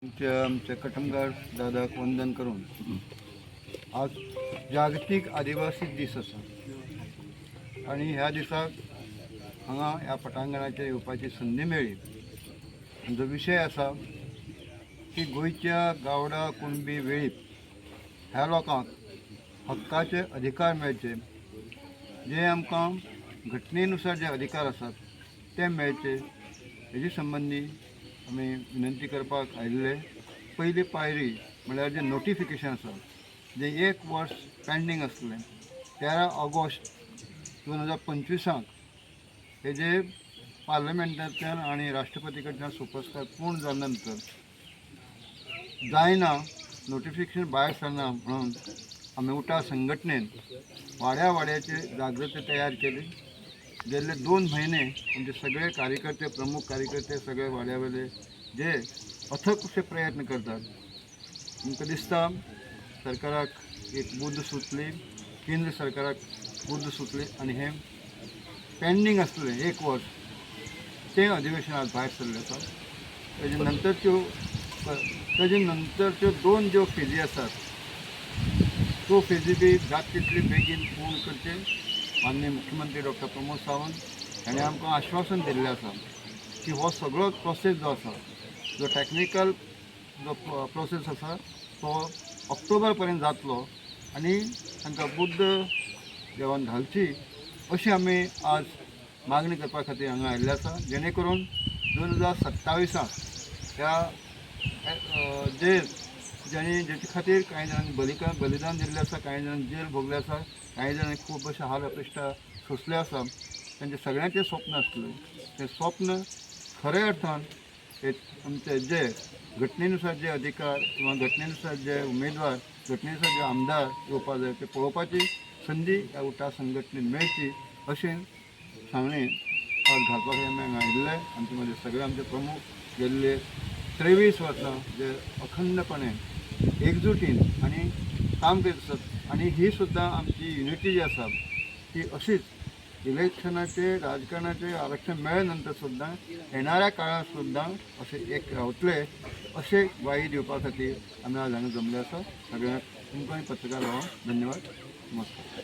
आमच्या आमच्या कटमगार दादाक वंदन करून आज जागतीक आदिवासी दीस आसा आनी ह्या दिसाक हांगा ह्या पटांगणाचेर येवपाची संदी मेळ्ळी. आमचो विशय आसा की गोंयच्या गावडा, कुणबी, वेळीप ह्या लोकांक हक्काचे अधिकार मेळचे, जे आमकां घटनेनुसार जे अधिकार आसात ते मेळचे, हेजे संबंदी आमी विनंती करपाक आयिल्ले. पयली पायरी म्हळ्यार जें नोटिफिकेशन आसा, जें एक वर्स पेंडींग आसलें, 13 ऑगस्ट 2025 हेजे पार्लमेंटांतल्यान आनी राष्ट्रपती कडच्यान सोपस्कार पूर्ण जाल्या नंतर जायना, नोटिफिकेशन भायर सरना म्हणून आमी उटा संघटनेन वाड्या वाड्याचे जागृती तयार केली. गेल्ले 2 म्हयने आमचे सगळे कार्यकर्ते, प्रमुख कार्यकर्ते, सगळे वाड्यावेले जे अथक अशे प्रयत्न करतात. आमकां दिसता सरकाराक एक बुद्द सुचली, केंद्र सरकाराक बुद्द सुचली आनी हें पेंडींग आसलें एक वर्स, तें अधिवेशन आज भायर सरलें आसा. तेजे नंतरच्यो दोन ज्यो फेजी आसात, त्यो फेजी बी जात तितली बेगीन पूर्ण करचे. माननीय मुख्यमंत्री डॉक्टर प्रमोद सावंत हाणें आमकां आश्वासन दिल्लें आसा की हो सगळो प्रोसेस जो आसा, जो टॅक्निकल जो प्रोसेस आसा, तो ऑक्टोबर पर्यंत जातलो आनी तांकां बुद्द देवान घालची अशी आमी आज मागणी करपा खातीर हांगा आयिल्ले आसा, जेणे करून 2027 ह्या जे ज्यांनी जेचे खातीर कांय जाणांनी बलिदान दिल्लें आसा, कांय जाणांनी जेल भोगले आसा, कांय जाणांनी खूब अशे हाल अपेश्टा सोंसले आसा, तांचें सगळ्यांचें स्वप्न आसलें, तें स्वप्न खऱ्या अर्थान हे आमचे जे घटनेनुसार जे अधिकार किंवा घटनेनुसार जे उमेदवार, घटनेनुसार जे आमदार येवपा जाय, ते पळोवपाची संदी ह्या उटा संघटनेन मेळची अशें सांगणें आज घालपा खातीर आमी हांगा आयिल्ले. आमचे मदीं सगळे आमचे प्रमुख गेल्ले 23 वर्सां जे अखंडपणे एकजुटीन आनी काम करीत आसात आनी ही सुद्दां आमची युनिटी जी आसा ती अशीच इलेक्शनाचे, राजकारणाचे, आरक्षण मेळ्ळे नंतर सुद्दां येणाऱ्या काळात सुद्दां अशें एक रावतले अशें ग्वाही दिवपा खातीर आमी आज हांगा जमले आसा. सगळ्यांक तुमकां पत्रकार भावांक धन्यवाद, नमस्कार.